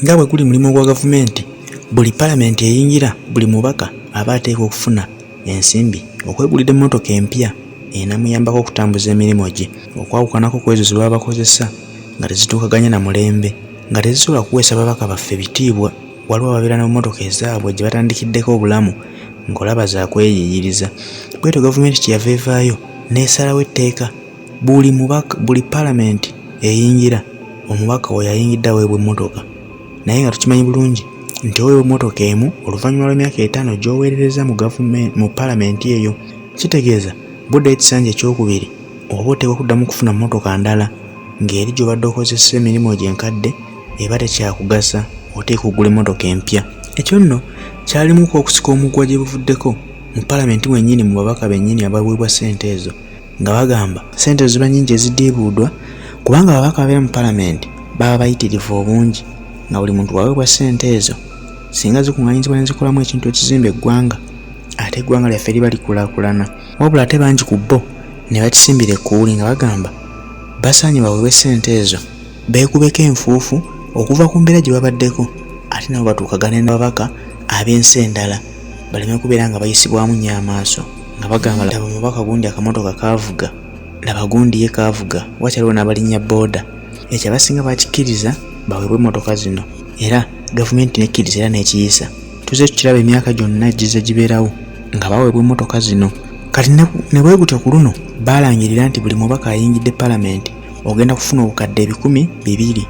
Nga bwe guli mulimu gwa gavumenti, buli palamenti eyingira buli mubaka aba ateekwa okufuna ensimbi okwegulira emmotoka empya enamuyambako okutambuza emirimu gye, okwawukanako ku ezo ze baba bakozesa nga tezituukaganya na mulembe, nga tezisobola kuweesa babaka baffe bitiibwa. Waliwo ababeera ne mmotoka ezaabwe gye batandikiddeko obulamu ng'olaba za kweyiiyiriza. Bw'etyo gavumenti kyeyava evaayo n'esalawo etteeka buli mubaka, buli palamenti eyingira omubaka oyo ayingidde aweebwa emmotoka. Naye nga tukimanyi bulungi nti oweebwa emmotoka emu oluvannyuma lw'emyaka etaano gy'oweerereza mu gavumenti mu palamenti eyo. Kitegeeza bw'oddayo ekisanja ekyokubiri oba oteekwa kuddamu kufuna mmotoka ndala ng'eri gy'obadde okozesa emirimu gyo enkadde eba tekyakugasa oteekwa okugula emmotoka empya. Ekyo nno kyalimuko okusika omuguwa gye buvuddeko mu palamenti mwennyini mu babaka bennyini abaweebwa ssente ezo nga bagamba ssente ezo ziba nnyingi ezidiibuudwa kubanga ababaka ababeera mu palamenti baba bayitirivu obungi nga buli muntu bw'aweebwa ssente ezo singa zikuŋŋaanyizibwa ne zikolamu ekintu ekizimba eggwanga ate eggwanga lyaffe liba likulaakulana. Wabula ate bangi ku bo ne bakisimbira ekkuuli nga bagamba basaanye baweebwe ssente ezo beekubeko enfuufu okuva ku mbeera gye babaddeko ate nabo batuukagane n'ababaka ab'ensi endala baleme kubeera nga bayisibwamu nnyo amaaso nga bagamba laba omubaka gundi akamotoka kaavuga, laba gundi ye kaavuga, wakyaliwo n'abalinnya bbooda. Ekyo abasinga bakikkiriza baweebwe emmotoka zino era gavumenti n'ekkiriza era n'ekiyisa. Tuzze tukiraba emyaka gyonna egizze gibeerawo nga baweebwa emmotoka zino. Kati ne bwe gutyo ku luno baalangirira nti buli mubaka ayingidde palamenti ogenda kufuna obukadde 2000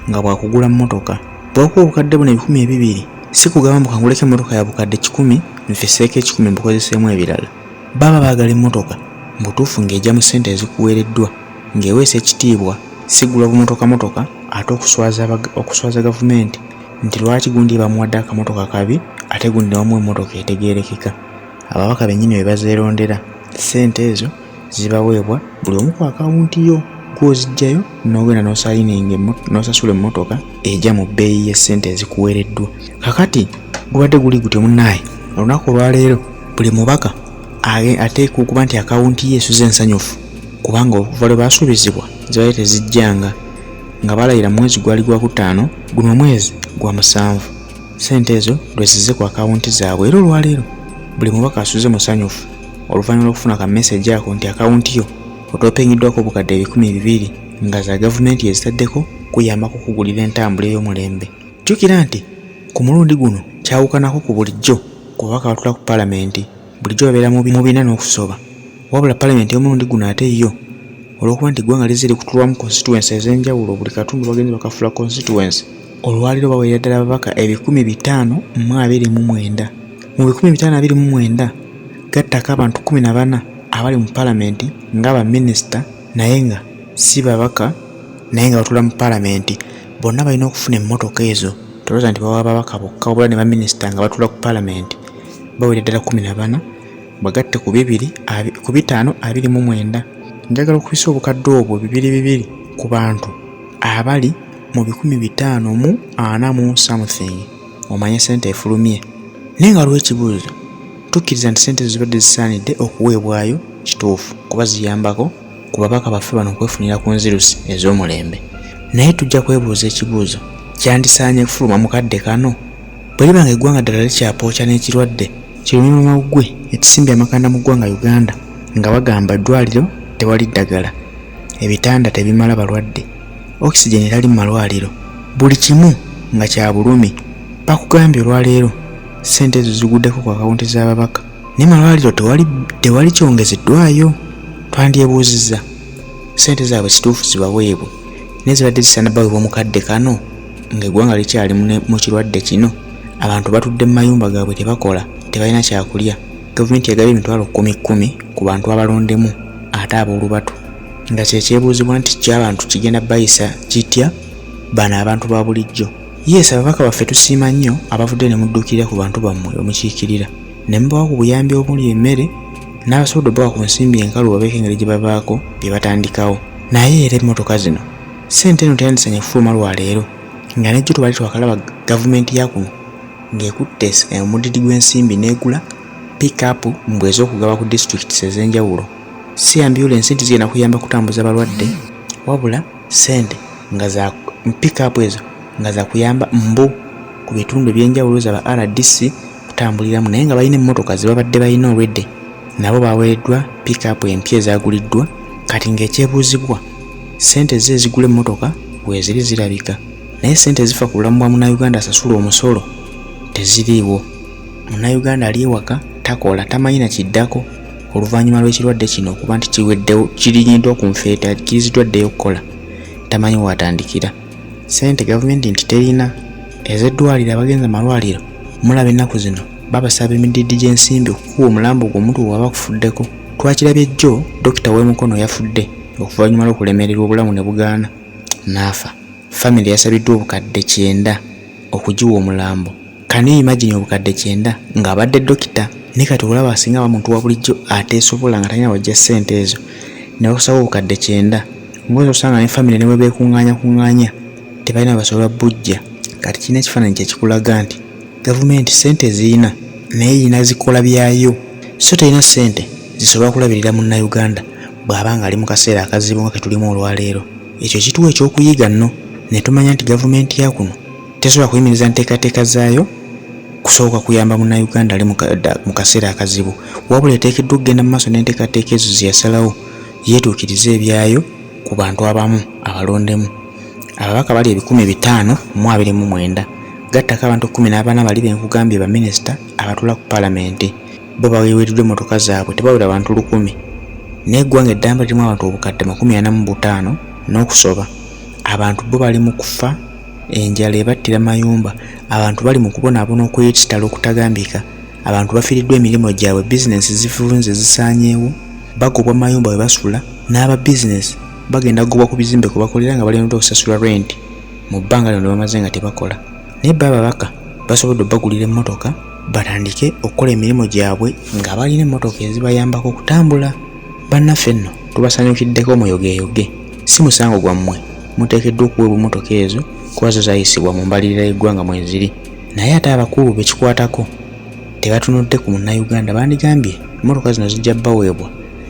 nga bwakugula mmotoka. Bw'okuwa obukadde buno 2000 si kugamba mbu kanguleko emmotoka ya bukadde 100 nfisseeko 100 mbukozeseemu ebirala. Baba baagala emmotoka mu butuufu ng'egya mu ssente ezikuweereddwa ng'eweesa ekitiibwa si gula bumotokamotoka ate okuswaza gavumenti nti lwaki gundi ye bamuwadde akamotoka kabi ate gundi ne bamuwa emmotoka etegeerekeka. Ababaka bennyini be bazeerondera. Ssente ezo zibaweebwa buli omu ku akawunti yo gw'oziggyayo n'ogenda n'osayininga n'osasula emmotoka egya mu bbeeyi y'essente ezikuweereddwa. Kakati gubadde guli gutyo munnaaye, olunaku olwaleero buli mubaka ateekwa okuba nti akawunti ye esuze nsanyufu kubanga okuva lwe baasuubizibwa zibadde tezijjanga nga balayira mu mwezi gwali gwakutaano guno omwezi gwa musanvu ssente ezo lwe zizze ku akawunti zaabwe era olwaleero buli mubaka asuze musanyufu oluvannyuma lw'okufuna ka message ako nti akawunti yo otoopengiddwako obukadde 2000 nga za gavumenti ezitaddeko kuyambako kugulira entambula ey'omulembe. Jjukira nti ku mulundi guno kyawukanako ku bulijjo ku babaka abatula ku palamenti bulijjo babeera mu bina n'okusoba wabula palamenti ey'omulundi guno ate yo olw'okuba nti eggwanga lizze likutulwamu constituency ez'enjawulo buli katundu bagenze bakafuula constituency olwaleero bawerera ddala ababaka 529. Mu 529 gattako abantu 14 abali mu palamenti nga baminisita naye nga si babaka naye nga batuula mu palamenti bonna balina okufuna emmotoka ezo. Tolowooza nti bawa babaka bokka wabula ne baminisita nga batuula ku palamenti bawera ddala 14 bagatte ku bibiri ku bitaano abiri mu mwenda. Njagala okubisa obukadde obwo bibiri bibiri ku bantu abali mu 540 mu something omanye ssente efulumye. Naye nga waliwo ekibuuzo, tukkiriza nti ssente ezo zibadde zisaanidde okuweebwayo kituufu kuba ziyambako ku babaka baffe bano okwefunira ku nzirusi ez'omulembe. Naye tujja kwebuuza ekibuuzo, kyandisaanye kufuluma mu kadde kano? Bwe liba nga eggwanga ddala likyapooca n'ekirwadde kirumye mawuggwe ekisimbye amakanda mu ggwanga Uganda nga bagamba eddwaliro tewali ddagala, ebitanda tebimala balwadde, oxygen etali mu malwaliro, buli kimu nga kya bulumi. Bakugambye olwaleero ssente ezo ziguddeko ku akawunti z'ababaka naye malwaliro tewali, tewali kyongezeddwayo. Twandyebuuzizza ssente zaabwe kituufu zibaweebwe naye zibadde zisaana baweebwa mu kadde kano ng'eggwanga likyali mu kirwadde kino. Abantu batudde mu mayumba gaabwe tebakola, tebalina kyakulya. Gavumenti egabye emitwalo kkumi kkumi ku bantu abalondemu ate ab'olubatu nga kye kyebuuzibwa nti kyo abantu kigenda bayisa kitya bano abantu ba bulijjo. Yes, ababaka baffe tusiima nnyo abavudde ne mudduukirira ku bantu bammwe bemukiikirira ne mubawa ku buyambi omuli emmere n'abasobodde obawa ku nsimbi enkalu babeeko engeri gye babaako bye batandikawo. Naye era emmotoka zino ssente eno teyandisanye kufuluma lwa leero nga nejjo tubadde twakalaba gavumenti ya kuno ng'ekutte omudidi gw'ensimbi n'egula pick-up mbu ez'okugaba ku disitulikiti ez'enjawulo. Si ambyulensi nti zigenda kuyamba kutambuza balwadde wabula ssente nga za pick-up ezo nga zakuyamba mbu ku bitundu ebyenjawulo za ba RDC kutambuliramu naye nga balina emmotoka ze babadde balina olwedde nabo baweereddwa pickup empya ezaguliddwa. Kati ng'ekyebuuzibwa ssente zo ezigula emmotoka weeziri zirabika, naye ssente ezifa ku bulamu bwa Munnayuganda asasula omusolo teziriiwo. Munnayuganda ali ewaka takola, tamanyi na kiddako oluvannyuma lw'ekirwadde kino okuba nti kiweddewo, kirinyiddwa ku nfeete, akkiriziddwa addeyo okukola, tamanyi waatandikira. Ssente gavumenti nti terina, ez'eddwaliro abagenze malwaliro mulaba ennaku zino babasaba emididi gy'ensimbi okukuwa omulambo gwo omuntu bw'aba akufuddeko. Twakirabye jjo dokita w'e Mukono yafudde okuvannyuma lw'okulemererwa obulamu ne bugaana n'afa. Famire yasabiddwa obukadde 90 okugiwa omulambo. Can you imagine obukadde 90 ng'abadde dokita? Naye kati olaba singa aba muntu wa bulijjo ateesobola nga talina wajja ssente ezo ne bakusaba obukadde 90, ngoyinza osanga ne famire ne bwe beekuŋŋaanya kuŋŋaanya tebalina we basobola bujja. Kati kirina ekifaananyi kye kikulaga nti gavumenti ssente ezirina naye erina zikola byayo, so terina ssente zisobola kulabirira Munnayuganda bw'aba ng'ali mu kaseera akazibu nga ke tulimu olwaleero. Ekyo kituwa ekyokuyiga nno ne tumanya nti gavumenti ya kuno tesobola kuyimiriza nteekateeka zaayo kusooka kuyamba Munnayuganda ali mu kaseera akazibu, wabula eteekeddwa okugenda mu maaso n'enteekateeka ezo ze yasalawo yeetuukirize ebyayo ku bantu abamu abalondemu. Ababaka bali 529, gattako abantu 14 bali be nkugambye baminisita abatuula ku palamenti, bo baweereddwa emmotoka zaabwe tebawera bantu 1000. Naye eggwanga eddamba lirimu abantu obukadde 45 n'okusoba. Abantu bo bali mu kufa, enjala ebattira mayumba, abantu bali mu kubonaabona okw'ekitalo okutagambika, abantu bafiiriddwa emirimu gyabwe, bizinensi zivunze zisaanyeewo, bagobwa mu mayumba we basula, n'aba bizinensi bagenda kugobwa ku bizimbe kwe bakolera nga balemeddwa okusasula renti mu bbanga lino lye bamaze nga tebakola. Naye bo ababaka basobodde obbagulira emmotoka batandike okukola emirimu gyabwe nga balina emmotoka ezibayambako okutambula. Bannaffe nno tubasanyukiddeko muyogeeyoge, si musango gwammwe, muteekeddwa okuweebwa emmotoka ezo kuba zo zaayisibwa mu mbalirira y'eggwanga mweziri. Naye ate abakulu be kikwatako tebatunudde ku Munnayuganda, bandigambye emmotoka zino zijja baweebwa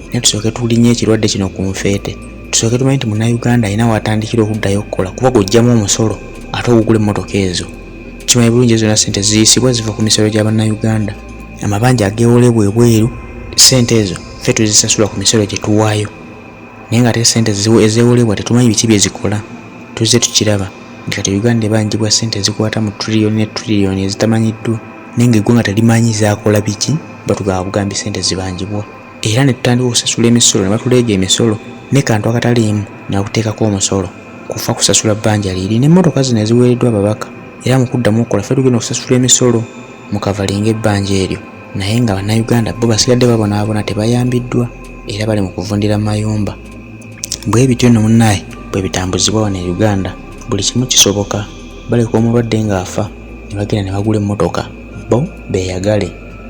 naye tusooke tulinye ekirwadde kino ku nfeete, tusooke tumanye nti Munnayuganda alina w'atandikira okuddayo okukola kuba gw'oggyamu omusolo ate ogugula emmotoka ezo. Kimanyi bulungi ezo zonna ssente ziyisibwa ziva ku misolo gya Bannayuganda. Amabanja ageewolebwa ebweru ssente ezo ffe tuzisasula ku misolo gye tuwaayo, naye ng'ate ssente ezeewolebwa tetumanyi biki bye zikola. Tuzze tukiraba nti kati Uganda ebanjibwa ssente ezikwata mu triliyoni ne triliyoni ezitamanyiddwa, naye ng'eggwanga terimanyi zaakola biki, batugamba bugambi ssente zibanjibwa. Era ne tutandika okusasula emisolo ne batuleega emisolo ne kantu akataliimu ne bakuteekako omusolo kufa kusasula bbanja liri. N'emmotoka zino eziweereddwa ababaka era mu kuddamu okukola ffe tugenda okusasula emisolo mu kavalinga ebbanja eryo, naye nga Bannayuganda bo basigadde babonaabona tebayambiddwa era bali mu kuvundira mu mayumba. Bwe bityo nno munnaaye bwe bitambuzibwa wano e Uganda, buli kimu kisoboka. Baleka omulwadde ng'afa ne bagenda ne bagula emmotoka bo beeyagale.